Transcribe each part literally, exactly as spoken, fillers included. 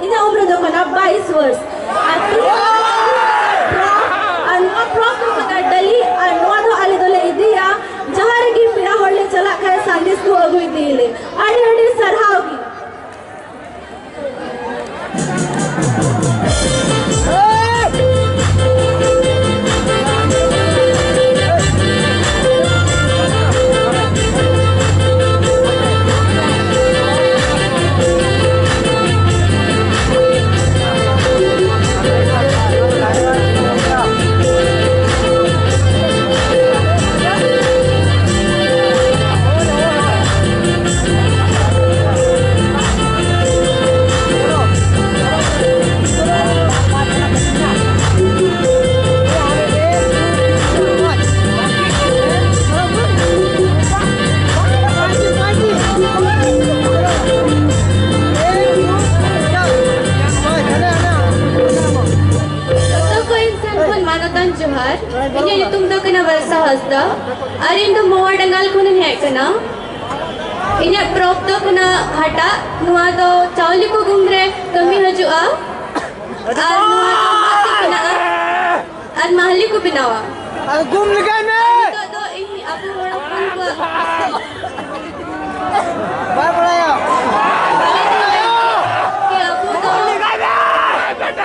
ᱤᱧᱟᱹᱜ ᱩᱢᱨᱟᱹ ᱫᱚ ᱠᱟᱱᱟ ᱵᱟᱭᱤᱥ ᱵᱚᱨᱥ᱾ ᱟᱨ ᱛᱤᱦᱤᱧ ᱟᱨ ᱱᱚᱣᱟ ᱯᱨᱚᱯ ᱫᱚ ᱠᱟᱱᱟ ᱰᱟᱹᱞᱤ, ᱟᱨ ᱱᱚᱣᱟ ᱫᱚ ᱟᱞᱮ ᱫᱚᱞᱮ ᱤᱫᱤᱭᱟ ᱡᱟᱦᱟᱸ ᱨᱮᱜᱮ ᱯᱮᱲᱟ ᱦᱚᱲ ᱞᱮ ᱪᱟᱞᱟᱜ ᱠᱷᱟᱱ ᱥᱟᱸᱫᱮᱥ ᱠᱚ ᱟᱹᱜᱩ ᱤᱫᱤᱭᱟᱞᱮ᱾ ᱟᱹᱰᱤ ᱟᱹᱰᱤ ᱥᱟᱨᱦᱟᱣ ᱜᱮ᱾ ᱡᱚᱛᱚ ᱠᱚ ᱤᱧ ᱥᱮᱱ ᱠᱷᱚᱱ ᱢᱟᱱᱚᱛᱟᱱ ᱡᱚᱦᱟᱨ᱾ ᱤᱧᱟᱹᱜ ᱧᱩᱛᱩᱢ ᱫᱚ ᱠᱟᱱᱟ ᱵᱟᱨᱥᱟ ᱦᱟᱸᱥᱫᱟ᱾ ᱟᱨ ᱤᱧ ᱫᱚ ᱢᱚᱣᱟ ᱰᱟᱸᱜᱟᱞ ᱠᱷᱚᱱᱤᱧ ᱦᱮᱡ ᱠᱟᱱᱟ᱾ ᱤᱧᱟᱹᱜ ᱯᱨᱚᱯ ᱫᱚ ᱠᱟᱱᱟ ᱦᱟᱴᱟᱜ᱾ ᱱᱚᱣᱟ ᱫᱚ ᱪᱟᱣᱞᱮ ᱠᱚ ᱜᱩᱢ ᱨᱮ ᱠᱟᱹᱢᱤ ᱦᱤᱡᱩᱜᱼᱟ᱾ ᱟᱨ ᱱᱚᱣᱟ ᱫᱚ ᱢᱟᱹᱥᱤ ᱠᱟᱱᱟ᱾ ᱟᱨ ᱢᱟᱦᱞᱤ ᱠᱚ ᱵᱮᱱᱟᱣᱟ᱾ ᱟᱨ ᱜᱩᱢ ᱞᱮᱜᱟᱭ ᱢᱮ᱾ ᱱᱤᱛᱚᱜ ᱫᱚ ᱤᱧ ᱟᱵᱚ ᱦᱚᱲ ᱦᱚᱯᱚᱱ ᱠᱚᱣᱟᱜ ᱵᱟᱭ ᱵᱟᱲᱟᱭᱟ᱾ ᱠᱤ ᱟᱵᱚ ᱫᱚ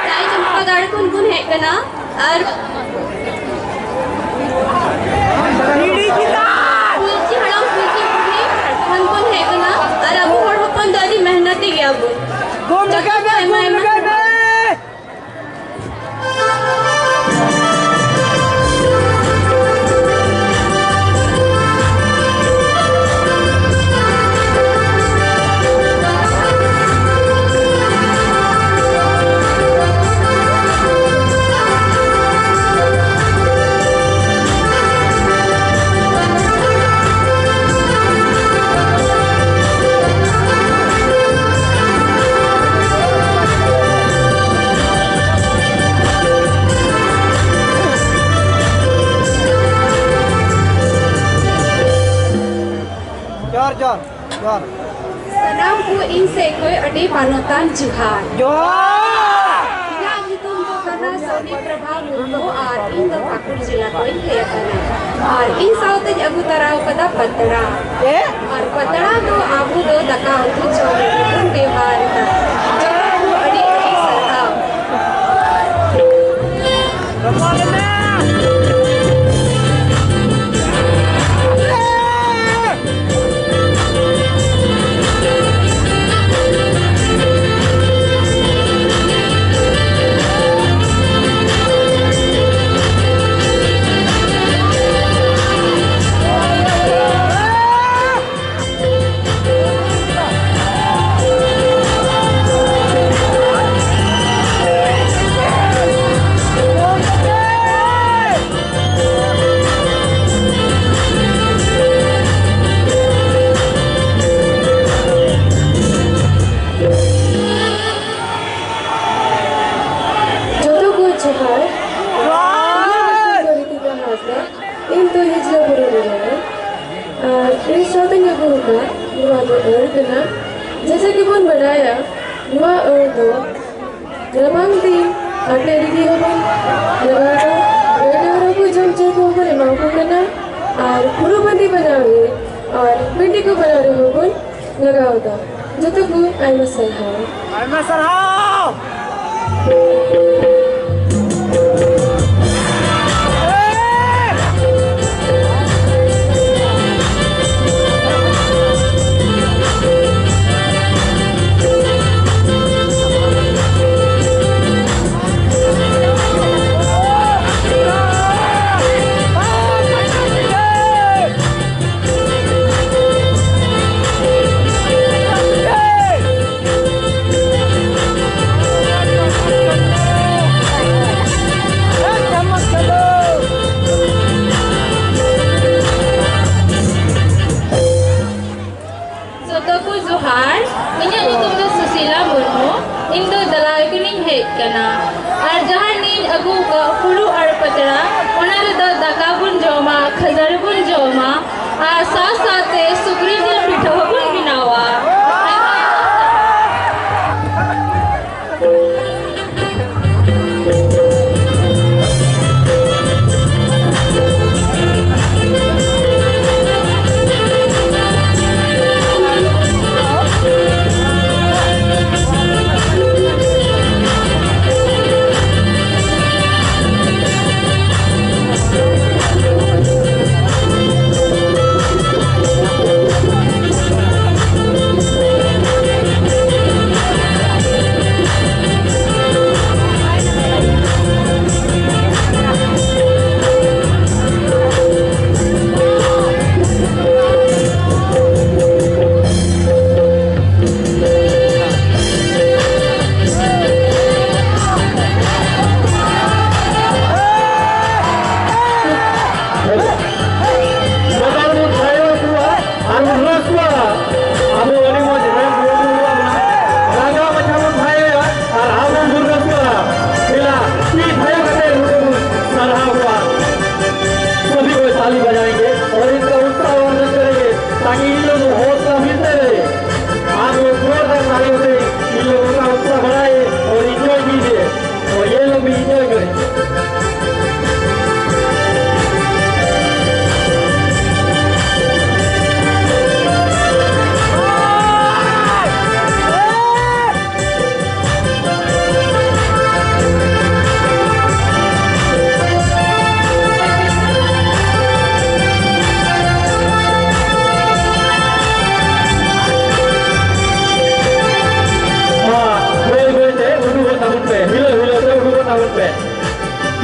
ᱨᱟᱭ ᱪᱚᱢᱯᱟ ᱜᱟᱲ ᱠᱷᱚᱱ ᱵᱚᱱ ᱦᱮᱡ ᱠᱟᱱᱟ᱾ ᱟᱨ ᱯᱤᱞᱪᱤ ᱦᱟᱲᱟᱢ ᱯᱤᱞᱪᱤ ᱵᱩᱲᱦᱤ ᱠᱷᱚᱱ ᱵᱚᱱ ᱦᱮᱡ ᱠᱟᱱᱟ᱾ ᱟᱨ ᱟᱵᱚ ᱦᱚᱲ ᱦᱚᱯᱚᱱ ᱫᱚ ᱟᱹᱰᱤ ᱢᱮᱦᱱᱚᱛᱤ ᱜᱮᱭᱟ ᱵᱚᱱ᱾ ᱜᱩᱢ ᱞᱮᱜᱟᱭ ᱢᱮ, ᱟᱭᱢᱟ ᱜᱩᱢ ᱟᱭᱢᱟ ᱞᱮᱜᱟᱭ ᱢᱮ᱾ ᱥᱟᱱᱟᱢ ᱠᱚ ᱤᱧ ᱥᱮᱫ ᱠᱷᱚᱱ ᱟᱹᱰᱤ ᱢᱟᱱᱚᱛᱟᱱ ᱡᱚᱦᱟᱨ᱾ ᱡᱚᱦᱟᱨ᱾ ᱤᱧᱟᱹᱜ ᱧᱩᱛᱩᱢ ᱫᱚ ᱠᱟᱱᱟ ᱥᱚᱱᱤ ᱯᱨᱚᱵᱷᱟ ᱢᱩᱨᱢᱩ ᱟᱨ ᱤᱧ ᱫᱚ ᱯᱟᱹᱠᱩᱲ ᱡᱮᱞᱟ ᱠᱷᱚᱱᱤᱧ ᱦᱮᱡ ᱟᱠᱟᱱᱟ᱾ ᱟᱨ ᱤᱧ ᱥᱟᱶᱛᱮᱧ ᱟᱹᱜᱩ ᱛᱟᱨᱟ ᱟᱠᱟᱫᱟ ᱯᱟᱛᱲᱟ᱾ ᱪᱮᱫ? ᱟᱨ ᱯᱟᱛᱲᱟ ᱫᱚ ᱟᱵᱚ ᱫᱚ ᱫᱟᱠᱟ ᱩᱛᱩ ᱡᱚᱢ ᱞᱟᱹᱜᱤᱫ ᱵᱚᱱ ᱵᱮᱣᱦᱟᱨ ᱮᱫᱟ᱾ ᱡᱚᱛᱚ ᱠᱚ ᱟᱹᱰᱤ ᱟᱹᱰᱤ ᱥᱟᱨᱦᱟᱣ᱾ ᱡᱚᱛᱚ ᱠᱚ ᱡᱚᱦᱟᱨ᱾ ᱡᱚᱦᱟᱨ᱾ ᱤᱧᱟᱹᱜ ᱧᱩᱛᱩᱢ ᱫᱚ ᱨᱤᱛᱤᱠᱟ ᱦᱟᱸᱥᱫᱟ᱾ ᱤᱧ ᱫᱚ ᱦᱤᱡᱞᱟᱹ ᱵᱩᱨᱩ ᱨᱮ ᱢᱮᱱᱟᱹᱧ᱾ ᱟᱨ ᱤᱧ ᱥᱟᱶᱛᱮᱧ ᱟᱹᱜᱩ ᱟᱠᱟᱫ ᱱᱚᱣᱟ ᱫᱚ ᱟᱹᱲ ᱠᱟᱱᱟ᱾ ᱡᱮᱭᱥᱮ ᱠᱤ ᱵᱚᱱ ᱵᱟᱰᱟᱭᱟ, ᱱᱚᱣᱟ ᱟᱹᱲ ᱫᱚ ᱨᱟᱵᱟᱝ ᱫᱤᱱ ᱟᱴᱮᱫ ᱨᱮᱜᱮ ᱦᱚᱸᱵᱚᱱ ᱞᱟᱜᱟᱣ ᱮᱫᱟ᱾ ᱜᱟᱹᱭ ᱰᱟᱝᱨᱟ ᱠᱚ ᱡᱚᱢ ᱦᱚᱪᱚ ᱠᱚᱦᱚᱸ ᱵᱚᱱ ᱮᱢᱟ ᱠᱚ ᱠᱟᱱᱟ᱾ ᱟᱨ ᱦᱩᱲᱩ ᱵᱟᱸᱫᱮ ᱵᱮᱱᱟᱣ ᱨᱮ ᱟᱨ ᱯᱤᱸᱰᱤ ᱠᱚ ᱵᱮᱱᱟᱣ ᱨᱮᱦᱚᱸ ᱵᱚᱱ ᱞᱟᱜᱟᱣ ᱮᱫᱟ᱾ ᱡᱚᱛᱚ ᱠᱚ ᱟᱭᱢᱟ ᱥᱟᱨᱦᱟᱣ᱾ ᱟᱭᱢᱟ ᱥᱟᱨᱦᱟᱣ᱾ ᱡᱚᱛᱚ ᱠᱚ ᱡᱚᱦᱟᱨ᱾ ᱤᱧᱟᱹᱜ ᱧᱩᱛᱩᱢ ᱫᱚ ᱥᱩᱥᱤᱞᱟ ᱢᱩᱨᱢᱩ᱾ ᱤᱧ ᱫᱚ ᱫᱟᱞᱟᱭ ᱠᱷᱚᱱᱤᱧ ᱦᱮᱡ ᱟᱠᱟᱱᱟ᱾ ᱟᱨ ᱡᱟᱦᱟᱸ ᱱᱤᱧ ᱟᱹᱜᱩ ᱟᱠᱟᱫ ᱯᱷᱩᱲᱩᱜ ᱟᱨ ᱯᱟᱛᱲᱟ, ᱚᱱᱟ ᱨᱮᱫᱚ ᱫᱟᱠᱟ ᱵᱚᱱ ᱡᱚᱢᱟ, ᱠᱷᱟᱹᱡᱟᱹᱲᱤ ᱵᱚᱱ ᱡᱚᱢᱟ, ᱟᱨ ᱥᱟᱶ ᱥᱟᱶᱛᱮ ᱥᱩᱠᱨᱤ ᱡᱤᱞ ᱯᱤᱴᱷᱟᱹ ᱦᱚᱸᱵᱚᱱ ᱵᱮᱱᱟᱣᱟ᱾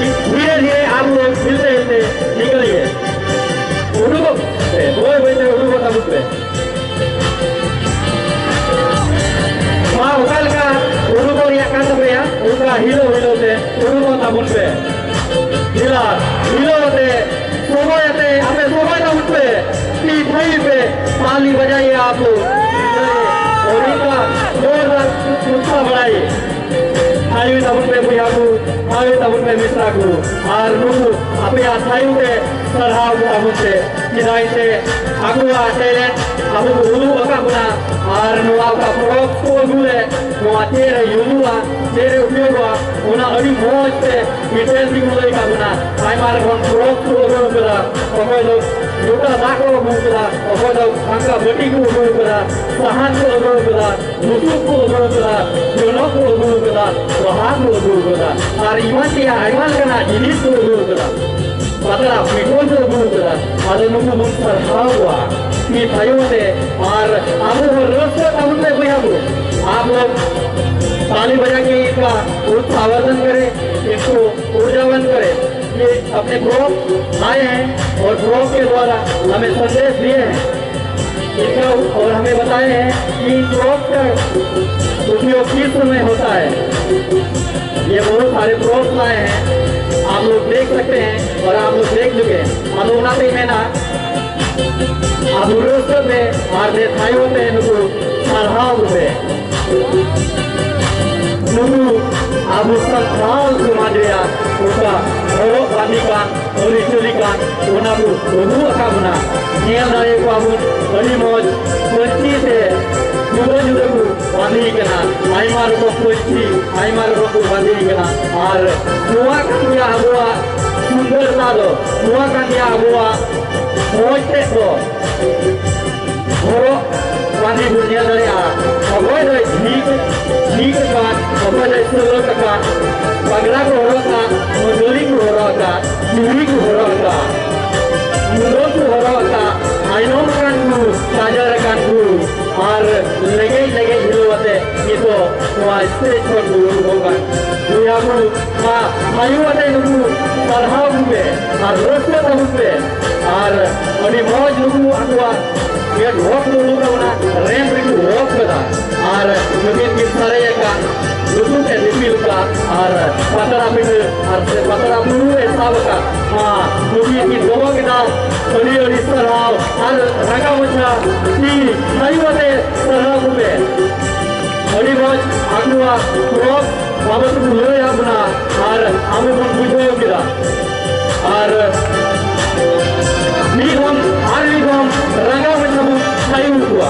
धीरे धीरे आप लोग हिलते हिलते निकलिए। उठो, ᱵᱟᱹᱭ ᱵᱟᱹᱭ ᱛᱮ ᱩᱰᱩᱠᱚᱜ ᱛᱟᱵᱚᱱ ᱯᱮ᱾ ᱢᱟ, ᱚᱠᱟ ᱞᱮᱠᱟ ᱩᱰᱩᱠᱚᱜ ᱨᱮᱭᱟᱜ ᱠᱟᱱ ᱛᱟᱯᱮᱭᱟ, ᱚᱱᱠᱟ ᱦᱤᱞᱟᱹᱣ ᱦᱤᱞᱟᱹᱣ ᱛᱮ ᱩᱰᱩᱠᱚᱜ ᱛᱟᱵᱚᱱ ᱯᱮ᱾ ᱦᱤᱞᱟᱹᱣ, ᱦᱤᱞᱟᱹᱣ ᱟᱛᱮ, ᱥᱚᱢᱚᱭ ᱟᱛᱮ, ᱟᱯᱮ ᱥᱚᱢᱚᱭ ᱛᱟᱵᱚᱱ ᱯᱮ᱾ ᱛᱤ ᱛᱷᱟᱭᱚ ᱯᱮ, ᱛᱟᱞᱤ ᱵᱟᱡᱟᱭᱮ ᱟᱯᱮ᱾ ᱚᱱᱠᱟ ᱡᱳᱨᱫᱟᱨ ᱩᱛᱥᱟᱦ ᱵᱟᱲᱟᱭᱮ᱾ ᱛᱷᱟᱭᱚ ᱛᱟᱵᱚᱱ ᱯᱮ ᱵᱚᱭᱦᱟ ᱠᱚ, ᱛᱷᱟᱭᱚ ᱛᱟᱵᱚᱱ ᱯᱮ ᱢᱤᱥᱨᱟ ᱠᱚ᱾ ᱟᱨ ᱱᱩᱠᱩ ᱟᱯᱮᱭᱟᱜ ᱛᱷᱟᱭᱚ ᱛᱮ ᱥᱟᱨᱦᱟᱣ ᱠᱚ ᱛᱟᱵᱚᱱ ᱯᱮ᱾ ᱪᱮᱫᱟᱜ ᱥᱮ ᱟᱠᱚᱣᱟᱜ talent ᱟᱵᱚ ᱠᱚ ᱩᱫᱩᱜ ᱟᱠᱟᱫ ᱵᱚᱱᱟ᱾ ᱟᱨ ᱱᱚᱣᱟ ᱚᱠᱟ ᱯᱚᱨᱚᱵᱽ ᱠᱚ ᱟᱹᱜᱩ ᱞᱮᱫ, ᱱᱚᱣᱟ ᱪᱮᱫ ᱨᱮ ᱧᱩᱨᱩᱜᱼᱟ, ᱪᱮᱫ ᱨᱮ ᱩᱯᱭᱳᱜᱚᱜᱼᱟ, ᱚᱱᱟ ᱟᱹᱰᱤ ᱢᱚᱡᱽ ᱛᱮ detail ᱛᱮᱠᱚ ᱞᱟᱹᱭ ᱟᱠᱟᱫ ᱵᱚᱱᱟ᱾ ᱟᱭᱢᱟ ᱨᱚᱠᱚᱢ ᱯᱚᱨᱚᱵᱽ ᱠᱚ ᱟᱹᱜᱩ ᱟᱠᱟᱫᱟ, ᱚᱠᱚᱭ ᱫᱚ ᱞᱚᱴᱟ ᱫᱟᱜ ᱠᱚ ᱟᱹᱜᱩ ᱟᱠᱟᱫᱟ, ᱚᱠᱚᱭ ᱫᱚ ᱦᱟᱝᱠᱟ ᱵᱟᱹᱴᱤ ᱠᱚ ᱟᱹᱜᱩ ᱟᱠᱟᱫᱟ, ᱥᱟᱦᱟᱱ ᱠᱚ ᱟᱹᱜᱩ ᱟᱠᱟᱫᱟ, ᱵᱩᱥᱩᱵ ᱠᱚ ᱟᱹᱜᱩ ᱟᱠᱟᱫᱟ, ᱡᱚᱱᱚᱜ ᱠᱚ ᱟᱹᱜᱩ ᱟᱠᱟᱫᱟ, ᱵᱟᱦᱟ ᱠᱚ ᱟᱹᱜᱩ ᱟᱠᱟᱫᱟ, ᱟᱨ ᱮᱢᱟᱱ ᱛᱮᱭᱟᱜ ᱟᱭᱢᱟ ᱞᱮᱠᱟᱱᱟᱜ ᱡᱤᱱᱤᱥ ᱠᱚ ᱟᱹᱜᱩ ᱟᱠᱟᱫᱟ᱾ ᱯᱟᱛᱲᱟ ᱯᱤᱴᱷᱟᱹ ᱠᱚ ᱟᱹᱜᱩ ᱟᱠᱟᱫᱟ᱾ ᱟᱫᱚ ᱱᱩᱠᱩ ᱵᱚᱱ ᱥᱟᱨᱦᱟᱣ ᱠᱚᱣᱟ ᱢᱤᱫ ᱛᱟᱭᱚᱢ ᱛᱮ, ᱟᱨ ᱟᱵᱚ ᱦᱚᱸ ᱨᱟᱹᱥᱠᱟᱹ ᱛᱟᱵᱚᱱ ᱯᱮ ᱵᱚᱭᱦᱟ ᱠᱚ᱾ आप लोग ताली बजा के इनका उत्साहवर्धन करें, इनको ऊर्जावान करें। ये अपने प्रॉप आए हैं और प्रॉप के द्वारा हमें संदेश दिए हैं। इनका और हमें बताए हैं कि इन प्रॉप का उपयोग किस समय होता है। ये बहुत सारे प्रॉप लाए हैं, आप लोग देख सकते हैं और आप लोग देख चुके हैं। ᱟᱫᱚ ᱚᱱᱟᱛᱮᱧ ᱢᱮᱱᱟ, ᱟᱵᱚ ᱨᱟᱹᱥᱠᱟᱹ ᱯᱮ ᱟᱨ ᱫᱮᱠᱷᱟᱭᱚᱜ ᱯᱮ ᱱᱩᱠᱩ ᱥᱟᱨᱦᱟᱣ ᱠᱚᱯᱮ᱾ ᱱᱩᱠᱩ ᱟᱵᱚ ᱥᱟᱱᱛᱟᱲ ᱥᱚᱢᱟᱡᱽ ᱨᱮᱭᱟᱜ ᱚᱠᱟ ᱦᱚᱨᱚᱜ ᱵᱟᱸᱫᱮ ᱠᱟᱱ, ᱟᱹᱨᱤᱪᱟᱹᱞᱤ ᱠᱟᱱ, ᱚᱱᱟ ᱠᱚ ᱟᱹᱜᱩ ᱟᱠᱟᱫ ᱵᱚᱱᱟ᱾ ᱧᱮᱞ ᱫᱟᱲᱮ ᱠᱚᱣᱟ ᱵᱚᱱ ᱟᱹᱰᱤ ᱢᱚᱡᱽ ᱯᱟᱹᱧᱪᱤ ᱛᱮ ᱡᱩᱫᱟᱹ ᱡᱩᱫᱟᱹ ᱠᱚ ᱵᱟᱸᱫᱮ ᱠᱟᱱᱟ, ᱟᱭᱢᱟ ᱨᱚᱠᱚᱢ ᱯᱟᱹᱧᱪᱤ, ᱟᱭᱢᱟ ᱨᱚᱠᱚᱢ ᱠᱚ ᱵᱟᱸᱫᱮ ᱠᱟᱱᱟ᱾ ᱟᱨ ᱱᱚᱣᱟ ᱠᱟᱱ ᱜᱮᱭᱟ ᱟᱵᱚᱣᱟᱜ ᱥᱩᱱᱫᱚᱨᱛᱟ ᱫᱚ, ᱱᱚᱣᱟ ᱠᱟᱱ ᱜᱮᱭᱟ ᱟᱵᱚᱣᱟᱜ ᱢᱚᱡᱽ ᱛᱮᱫ ᱫᱚ᱾ ᱦᱚᱨᱚᱜ ᱵᱟᱸᱫᱮ ᱵᱚᱱ ᱧᱮᱞ ᱫᱟᱲᱮᱭᱟᱜᱼᱟ᱾ ᱚᱠᱚᱭ ᱫᱚᱭ ᱡᱷᱤᱡ, ᱡᱷᱤᱡ ᱟᱠᱟᱫ, ᱚᱠᱚᱭ ᱫᱚᱭ ᱥᱩᱞᱟᱹᱠ ᱟᱠᱟᱫ, ᱯᱟᱜᱽᱨᱟ ᱠᱚ ᱦᱚᱨᱚᱜ ᱟᱠᱟᱫ, ᱢᱟᱹᱫᱟᱹᱲᱤ ᱠᱚ ᱦᱚᱨᱚᱜ ᱟᱠᱟᱫ, ᱪᱩᱲᱤ ᱠᱚ ᱦᱚᱨᱚᱜ ᱟᱠᱟᱫ, ᱢᱩᱫᱟᱹᱢ ᱠᱚ ᱦᱚᱨᱚᱜ ᱟᱠᱟᱫ, ᱟᱭᱱᱚᱢ ᱟᱠᱟᱱ ᱠᱚ, ᱠᱟᱡᱚᱞ ᱟᱠᱟᱱ ᱠᱚ, ᱟᱨ ᱞᱮᱜᱮᱡ ᱞᱮᱜᱮᱡ ᱦᱤᱞᱟᱹᱣ ᱟᱛᱮ ᱱᱤᱛᱚᱜ ᱱᱚᱣᱟ ᱥᱴᱮᱡ ᱠᱷᱚᱱ ᱫᱩᱲᱩᱵ ᱠᱟᱱ ᱵᱚᱭᱦᱟ ᱠᱚ, ᱢᱟ ᱛᱷᱟᱭᱚ ᱟᱛᱮ ᱱᱩᱠᱩ ᱥᱟᱨᱦᱟᱣ ᱠᱚᱯᱮ ᱟᱨ ᱨᱟᱹᱥᱠᱟᱹ ᱛᱟᱵᱚᱱ ᱯᱮ᱾ ᱟᱨ ᱟᱹᱰᱤ ᱢᱚᱡᱽ ᱱᱩᱠᱩ ᱟᱠᱚᱣᱟᱜ ᱜᱮᱴ ᱦᱚᱠ ᱠᱚ ᱩᱰᱩᱠ ᱛᱟᱵᱚᱱᱟ, ᱨᱮᱢᱯ ᱨᱮᱠᱚ ᱦᱚᱠ ᱠᱟᱫᱟ᱾ ᱟᱨ ᱱᱩᱠᱤᱱ ᱠᱤᱱ ᱥᱟᱨᱮᱡ ᱟᱠᱟᱫ ᱞᱩᱛᱩᱨ ᱛᱮ ᱫᱤᱯᱤᱞ ᱟᱠᱟᱫ ᱟᱨ ᱯᱟᱛᱲᱟ ᱯᱤᱴᱷᱟᱹ ᱟᱨ ᱥᱮ ᱯᱟᱛᱲᱟ ᱯᱷᱩᱲᱩᱜ ᱮ ᱥᱟᱵ ᱟᱠᱟᱫ, ᱢᱟ ᱱᱩᱠᱤᱱ ᱠᱤᱱ ᱫᱚᱦᱚ ᱠᱮᱫᱟ᱾ ᱟᱹᱰᱤ ᱟᱹᱰᱤ ᱥᱟᱨᱦᱟᱣ ᱟᱨ ᱨᱟᱸᱜᱟᱣ ᱢᱟᱪᱷᱟ ᱛᱤ ᱛᱷᱟᱭᱚ ᱟᱛᱮ ᱥᱟᱨᱦᱟᱣ ᱠᱚᱯᱮ᱾ ᱟᱹᱰᱤ ᱢᱚᱡᱽ ᱟᱠᱚᱣᱟᱜ ᱯᱚᱨᱚᱵᱽ ᱵᱟᱵᱚᱫ ᱛᱮᱠᱚ ᱞᱟᱹᱭ ᱟᱫ ᱵᱚᱱᱟ ᱟᱨ ᱟᱵᱚ ᱵᱚᱱ ᱵᱩᱡᱷᱟᱹᱣ ᱠᱮᱫᱟ᱾ ᱟᱨ ᱢᱤᱫ ᱫᱷᱚᱢ ᱟᱨ ᱢᱤᱫ ᱫᱷᱚᱢ ᱨᱟᱸᱜᱟᱣ ᱢᱟᱪᱷᱟ ᱵᱚᱱ ᱛᱷᱟᱭᱚ ᱠᱚᱣᱟ᱾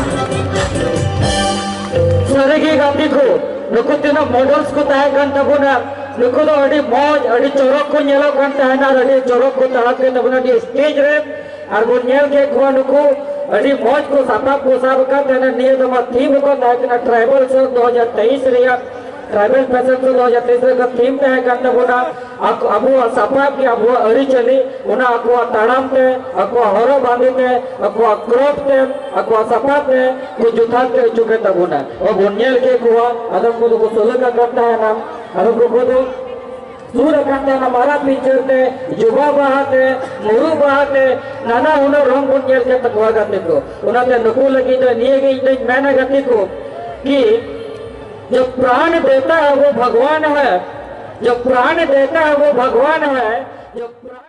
ᱥᱟᱹᱨᱤᱜᱮ ᱜᱟᱛᱮ ᱠᱚ, ᱱᱩᱠᱩ ᱛᱤᱱᱟᱹᱜ ᱢᱚᱰᱮᱞᱥ ᱠᱚ ᱛᱟᱦᱮᱸ ᱠᱟᱱ ᱛᱟᱵᱚᱱᱟ, ᱱᱩᱠᱩ ᱫᱚ ᱟᱹᱰᱤ ᱢᱚᱡᱽ, ᱟᱹᱰᱤ ᱪᱚᱨᱚᱠ ᱠᱚ ᱧᱮᱞᱚᱜ ᱠᱟᱱ ᱛᱟᱦᱮᱱᱟ ᱟᱨ ᱟᱹᱰᱤ ᱪᱚᱨᱚᱠ ᱠᱚ ᱛᱟᱲᱟᱢ ᱠᱮᱫ ᱛᱟᱵᱚᱱᱟ ᱟᱹᱰᱤ ᱥᱴᱮᱡ ᱨᱮ᱾ ᱟᱨ ᱵᱚᱱ ᱧᱮᱞ ᱠᱮᱫ ᱠᱚᱣᱟ ᱱᱩᱠᱩ ᱟᱹᱰᱤ ᱢᱚᱡᱽ ᱠᱚ ᱥᱟᱯᱟᱵ ᱠᱚ ᱥᱟᱵ ᱟᱠᱟᱫ ᱛᱟᱦᱮᱱᱟ᱾ ᱱᱤᱭᱟᱹ ᱫᱚ ᱢᱟ ᱛᱷᱤᱢ ᱠᱚ ᱛᱟᱦᱮᱸ ᱠᱟᱱᱟ, ᱴᱨᱟᱭᱵᱟᱞ ᱥᱚ ᱫᱩ ᱦᱟᱡᱟᱨ ᱛᱮᱭᱤᱥ ᱨᱮᱭᱟᱜ, ᱴᱨᱟᱭᱵᱟᱞ ᱯᱷᱮᱥᱚᱱ ᱥᱚ ᱫᱩ ᱦᱟᱡᱟᱨ ᱛᱮᱭᱤᱥ ᱨᱮᱭᱟᱜ ᱛᱷᱤᱢ ᱛᱟᱦᱮᱸ ᱠᱟᱱ ᱛᱟᱵᱚᱱᱟ᱾ ᱟᱠᱚ, ᱟᱵᱚᱣᱟᱜ ᱥᱟᱯᱟᱵ ᱜᱮ ᱟᱵᱚᱣᱟᱜ ᱟᱹᱨᱤᱪᱟᱹᱞᱤ, ᱚᱱᱟ ᱟᱠᱚᱣᱟᱜ ᱛᱟᱲᱟᱢ ᱛᱮ, ᱟᱠᱚᱣᱟᱜ ᱦᱚᱨᱚᱜ ᱵᱟᱸᱫᱮ ᱛᱮ, ᱟᱠᱚᱣᱟᱜ ᱠᱨᱚᱯ ᱛᱮ, ᱟᱠᱚᱣᱟᱜ ᱥᱟᱯᱟᱵ ᱛᱮ ᱠᱚ ᱡᱚᱛᱷᱟᱛ ᱛᱮ ᱦᱚᱪᱚ ᱠᱮᱫ ᱛᱟᱵᱚᱱᱟ᱾ ᱟᱵᱚ ᱵᱚᱱ ᱧᱮᱞ ᱠᱮᱫ ᱠᱚᱣᱟ, ᱟᱫᱚᱢ ᱠᱚᱫᱚ ᱠᱚ ᱥᱩᱞᱟᱹᱠ ᱟᱠᱟᱱ ᱛᱟᱦᱮᱱᱟ, ᱟᱫᱚᱢ ᱠᱚᱫᱚ ᱥᱩᱨ ᱟᱠᱟᱱ ᱛᱟᱦᱮᱱᱟ ᱢᱟᱨᱟᱜ ᱯᱤᱧᱪᱟᱹᱨ ᱛᱮ, ᱡᱚᱵᱟ ᱵᱟᱦᱟ ᱛᱮ, ᱢᱩᱨᱩ ᱵᱟᱦᱟ ᱛᱮ, ᱱᱟᱱᱟ ᱦᱩᱱᱟᱹᱨ ᱨᱚᱝ ᱵᱚᱱ ᱧᱮᱞ ᱠᱮᱫ ᱛᱟᱠᱚᱣᱟ ᱜᱟᱛᱮ ᱠᱚ᱾ ᱚᱱᱟᱛᱮ ᱱᱩᱠᱩ ᱞᱟᱹᱜᱤᱫ ᱫᱚ ᱱᱤᱭᱟᱹ ᱜᱮ ᱤᱧ ᱫᱚᱧ ᱢᱮᱱᱟ ᱜᱟᱛᱮ ᱠᱚ, ᱠᱤ जो प्राण देता है वो भगवान है, जो प्राण देता है वो भगवान है, जो प्राण